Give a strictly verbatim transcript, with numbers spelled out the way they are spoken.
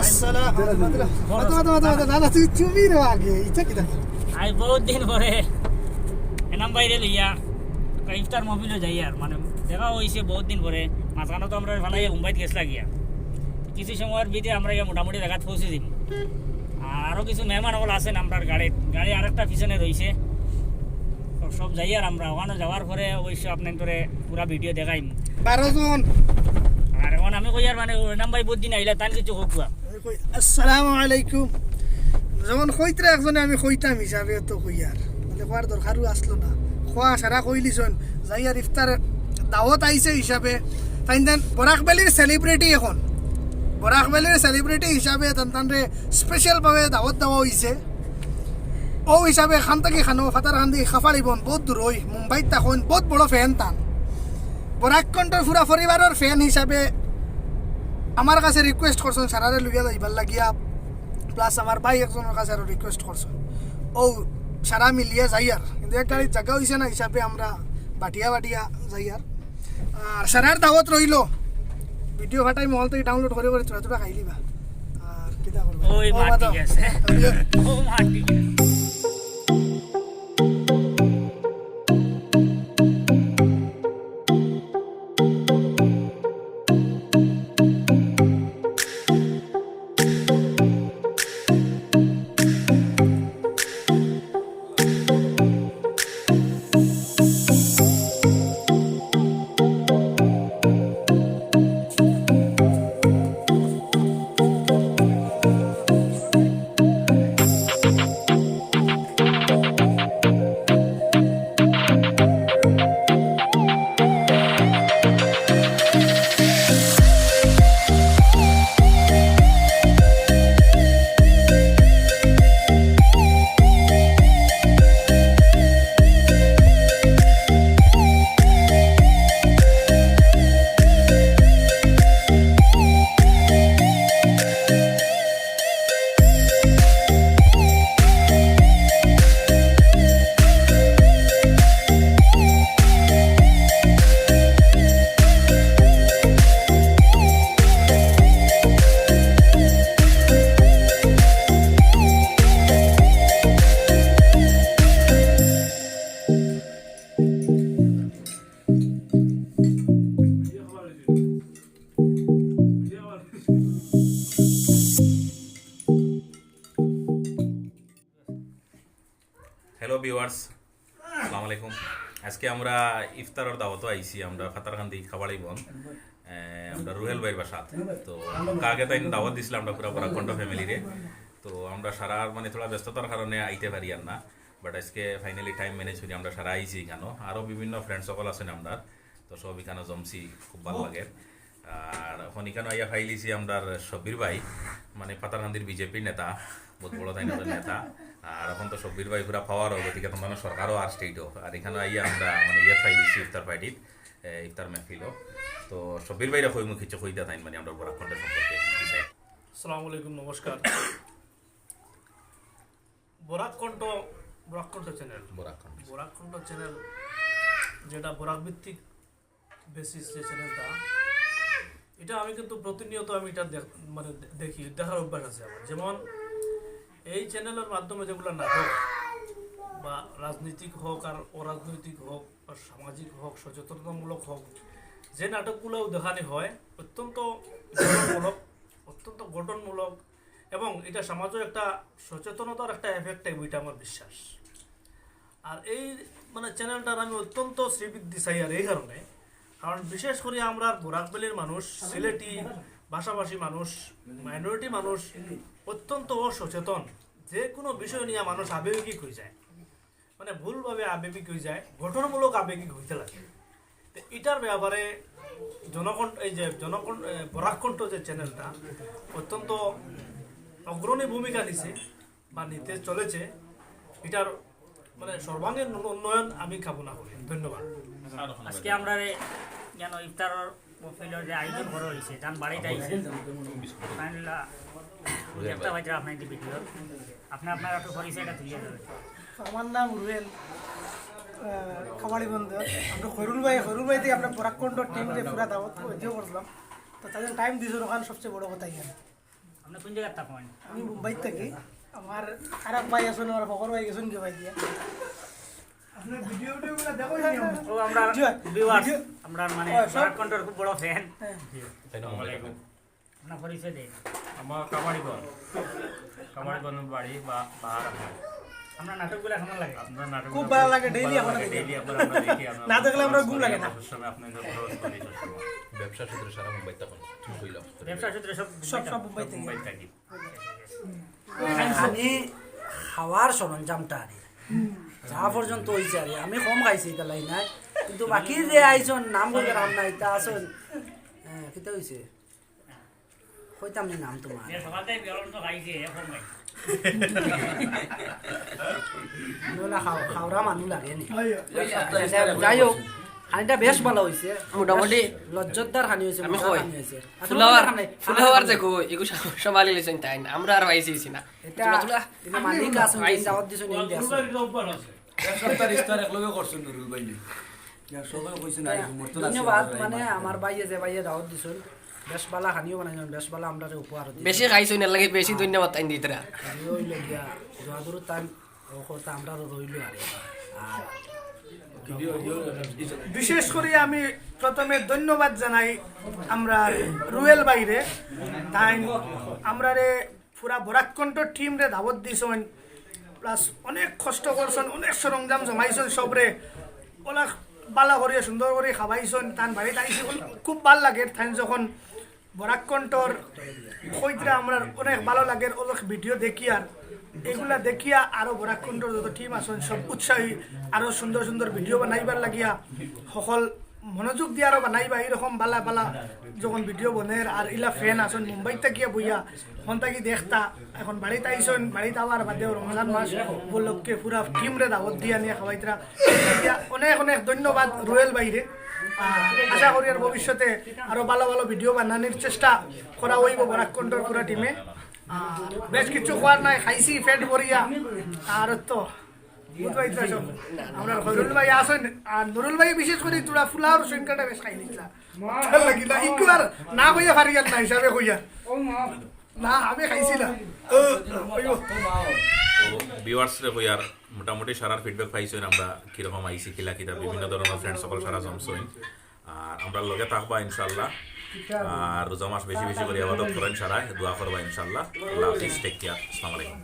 আসসালামু আলাইকুম। মাথা, মাথা, মাথা, মাথা, না, না, তুই, তুমি রে আগে, ইচ্ছা কি দেখো? আই বহুত দিন পরে এনাম ভাইরে লইয়া একটা ইফতার মহফিলো যাইয়ার, মানে, দেখা অইছে বহুত দিন পরে। মাঝখানো তো আমরা ফালাইয়া মুম্বাইত গেছলা গিয়া, কিছু সময়র ভিতরে আমরা গিয়া মোটামুটি জাগাত পৌঁছে দিমু। আর আরো কিছু মেহমান অকল আছইন আমরার গাড়িত, গাড়ি আরেকটা পিছনে রইছে। তো সব যাইয়ার আমরা, ওখানো যাওয়ার পরে অবশ্য আপনাইনতরে পুরা ভিডিও দেখাইমু। বারো জন। আর এখন আমি কইয়ার, মানে, এনাম ভাই বহুত দিন আইলা, তান কিছু কউক্কা। আমি কই, "আসসালামু আলাইকুম।" যেমন কইতরা একজনে আমি কইতাম হিসাবে তো কইয়ার। মানে, কওয়ার দরকারও আছলো না। কওয়া সারা কইলিছইন। যাইয়ার ইফতার দাওয়াত আইছে হিসাবে। তাইন তান বরাক ভ্যালির celebrity এখন। বরাক ভ্যালির celebrity হিসাবে তান তানরে special ভাবে দাওয়াত দেওয়া অইছে। অউ হিসাবে খান থাকি খানো, ফাতারকান্দি, খাফাড়ি বন, বহুত দূর অই, মুম্বাইত থাকইন, বহুত বড় fan তান। বরাক কণ্ঠর পুরা পরিবারর fan হিসাবে আমার কাছে request করছইন সারারে লইয়া যাইবার লাগিয়া, plus আমার ভাই একজনর কাছে আরো request করছইন। অউ সারা মিলিয়া যাইয়ার, কিন্তু এক গাড়িত জাগা অইছে না হিসাবে আমরা বাটিয়া বাটিয়া যাইয়ার। আর সারার দাওয়াত রইলো, ভিডিও ফাটাইমু, অখান থাকি download করি করি থুড়া থুড়া খাইলিবা। আর কিতা করবা? ওই ও মা, বাবা। ঠিক আছে। ওই যে ও মা, ঠিক আছে। Hello viewers, আসসালামু আলাইকুম। আজকে আমরা ইফতারর দাওয়াতো আইছি, আমরা ফাতারকান্দি খাবাড়ি বন, এ, আমরা রুহেল ভাইর বাসাত। তো আগে তাইন দাওয়াত দিছলা আমরা পুরা বরাক কণ্ঠ family রে। তো আমরা সারার মানে থুড়া ব্যস্ততার কারণে আইতে পারিয়ার না, but আজকে finally time manage করি আমরা সারা আইছি ইখানো। আরো বিভিন্ন friends সকল আছইন আমরার, তো সব ইখানো জমছি, খুব ভালা লাগে। আর এখন ইখানো আইয়া পাইলিছি আমরার শব্বির ভাই, মানে ফাতারকান্দির বিজেপির নেতা, বহুত বড় তাইন নেতা। আর এখন তো শব্বির ভাই পুরা power অউ, গতিকে তুমরার সরকারও আর state অউ। আর ইখানো আইয়া আমরা মানে ইয়া পাইলিছি ইফতার party-ত, এ, ইফতার মেহফিলও। তো শব্বির ভাইরে কইমু কিছু কইতা তাইন মানে আমরার বরাক কণ্ঠ সম্পর্কে কি চাই। আসসালামু আলাইকুম, নমস্কার। বরাক কণ্ঠ, বরাক কণ্ঠ channel। বরাক কণ্ঠ। বরাক কণ্ঠ channel, যেটা বরাক ভিত্তিক basis যে channelটা, এটা আমি কিন্তু প্রতিনিয়ত আমি এটা দেখ-, মানে দে-, দেখি, দেখার অভ্যাস আছে আমার। যেমন এই channelর মাধ্যমে যেগুলা নাটক বা রাজনৈতিক হোক আর অরাজনৈতিক হোক বা সামাজিক হোক, সচেতনতামূলক হোক, যে নাটকগুলাও দেখানি হয় অত্যন্ত গঠনমূলক, অত্যন্ত গঠনমূলক এবং এটা সমাজও একটা সচেতনতার একটা effect আইবো, এটা আমার বিশ্বাস। আর এই মানে channelটার আমি অত্যন্ত শ্রীবৃদ্ধি চাই আর এই কারণে, কারণ বিশেষ করি আমরার বরাক ভ্যালির মানুষ, সিলেটি ভাষাভাষী মানুষ, minority মানুষ অত্যন্ত অসচেতন। যে কোনো বিষয় নিয়া মানুষ আবেগিক হয়ে যায়, মানে ভুলভাবে আবেগিক হয়ে যায়, গঠনমূলক আবেগিক হইতে লাগে। তো এটার ব্যাপারে জনকণ্ঠ, এই যে জনকণ্ঠ, এ, বরাক কণ্ঠ যে channelটা অত্যন্ত অগ্রণী ভূমিকা নিছে বা নিতে চলেছে, এটার মানে সর্বাঙ্গীন উন্নয়ন আমি কামনা করি। ধন্যবাদ। আজকে আমরারে যেন ইফতারর মহফিলর যে আয়োজন করা হয়েছে, তান বাড়িত আইছে। আলহামদুলিল্লাহ, দেখতে পাইরা আপনার এই ভিডিও। আপনি আপনার একটু পরিচয়টা তুলে ধরবেন। তো আমার নাম রুহেল, আহ, খাবাড়ি বন্দর। আমরা খৈরুল ভাই, খৈরুল ভাই থেকে আমরা বরাক কণ্ঠ teamরে পুরা দাওয়াত ঐতিহ্য করছিলাম। তো তাদের টাইম দিছো, ওখানে সবচেয়ে বড় কথা এখানে। আপনি কোন জায়গার থাকেন? আমি মুম্বাই থাকি। আমার আরেক ভাই আছেন, আমার ফখর ভাই গেছেন কি ভাই দিয়া। আপনার ভিডিও টিডিও গুলো দেখো নি আমরা? ও, আমরা জি, ভিউয়ার্স, ভিডিও আমরা মানে ও, সব বরাক কণ্ঠর খুব বড় ফ্যান। হ্যাঁ। তাই না, মুম্বাই থাকেন? আপনার পরিচয় দেন। আমার কামারিগঞ্জ, কামারিগঞ্জ বাড়ি বা বাহার। আমরা নাটকগুলো কেমন লাগে? আপনার নাটক খুব ভালো লাগে, ডেইলি আমরা দেখি। ডেইলি আপনার আমরা দেখি, আমরা না দেখলে আমরা ঘুম লাগে না। সবসময় আপনাদের ফলো করি সবসময়। ব্যবসা সূত্রে সারা মুম্বাই থাকেন, ঠিক কইলাম। ব্যবসা সূত্রে সব সব, সব মুম্বাই থেকে। মুম্বাই থাকি। আমি খাওয়ার সরঞ্জামটা আনি, যা পর্যন্ত হইছে আরে, আমি কম খাইছি, এটা লাই নাই, কিন্তু বাকি যে আইছন নাম বলতে রাম নাই, তা আসুন। হ্যাঁ, কিতা হইছে? কইতাম নি নাম তোমার। যে সকাল থেকে বিয়ার তো খাইছে, এখন নাই। নো না, খাও, খাওরা মানু লাগে নি। যাই হোক, খানিটা বেশ ভালা হইছে। মোটামুটি বেশ লজ্জতদার খানি হইছে, আমি মজার কই? খানি হইছে। আর ফুলাওয়ার, তোমার খানি, ফুলাওয়ার খানি। দেখো, এগু সব-, সব আলি লইছেন তাই না? আমরা আর পাইছি না। এটা, তুলা, তুলা। এটা মালিক আছেন, আইছি। দাওয়াত দিছেন, ইন্ডিয়া আছেন। এক সপ্তাহ ইফতার একলগে করছেন নুরুল ভাই। ইয়া, সবাই কইছেন, আইছি, মোর তো ধন্যবাদ, আছে, মানে, আমার ভাইয়ে যে ভাইয়ে দাওয়াত দিছেন, বেশ ভালা খানিও বানাইছেন, বেশ ভালা আমরারে উপহার দিছেন। বেশি খাইছো না লাগে, বেশি ধন্যবাদ তাই দিতরা। এই ওই লোক গিয়া, দোয়া দুরুদ তান ও করতে আমরারও রইল আরে। আর বিশেষ করে আমি প্রথমে ধন্যবাদ জানাই আমরা রুয়েল ভাইরে, তাই আমরারে পুরা বরাক কণ্ঠ টিমরে দাওয়াত দিছইন, প্লাস অনেক কষ্ট করছইন, অনেক সরঞ্জাম জমাইছইন সবরে, অনেক ভালা করিয়া সুন্দর করি খাওয়াইছইন, তান বাড়িত আইছি, খুব ভালা লাগে। তাইন যখন বরাক কণ্ঠর কইতরা আমরার অনেক ভালা লাগের, অনেক ভিডিও দেখিয়ার, এগুলা দেখিয়া আরো বরাক কণ্ঠর যত টিম আছইন সব উৎসাহী, আরো সুন্দর সুন্দর ভিডিও বানাইবার লাগিয়া হকল মনোযোগ দিয়া আরো বানাইবা। এইরকম ভালা ভালা যখন ভিডিও বনের আর ইলা ফ্যান আছইন মুম্বাই থাকিয়া বইয়া, হন থাকি দেখতা, এখন বাড়িত আইছইন, বাড়িত আওয়ার বাদেও রমজান মাস উপলক্ষে পুরা টিমরে দাওয়াত দিয়া নিয়া খাওয়াইতরা। অনেক অনেক ধন্যবাদ রুয়েল ভাইরে। আর আশা করি আর ভবিষ্যতে আরো ভালা ভালা ভিডিও বানানির চেষ্টা করা অইবো বরাক কণ্ঠর পুরা টিমে। আর বেশ কিছু কওয়ার নাই, খাইছি পেট ভরিয়া। আর তো বুঝবাই তো সব। আমরা খয়রুল ভাই আছইন, আর নুরুল ভাই বিশেষ করি তোরা ফুলাওর সংখ্যাটা বেশ খাই নিছিলা। ভালা লাগি না, একটু আর না কইয়া পারি আর না হিসাবে কইয়া। না, আমি খাইছি না। ও, ওই ও। তো ভিউয়ার্সরে কইয়ার মোটামুটি সারার ফিডব্যাক পাইছইন আমরা কিরকম আইছি, কিলা কিতা বিভিন্ন ধরনর ফ্রেন্ডস সকল সারা জমছইন। আর আমরার লগে থাকবা ইনশাআল্লাহ। আর রোজা মাস বেশি বেশি করি ইবাদত করইন সারায়, দোয়া করবা ইনশাআল্লাহ। আল্লাহ হাফিজ, টেক কেয়ার, আসসালামু আলাইকুম।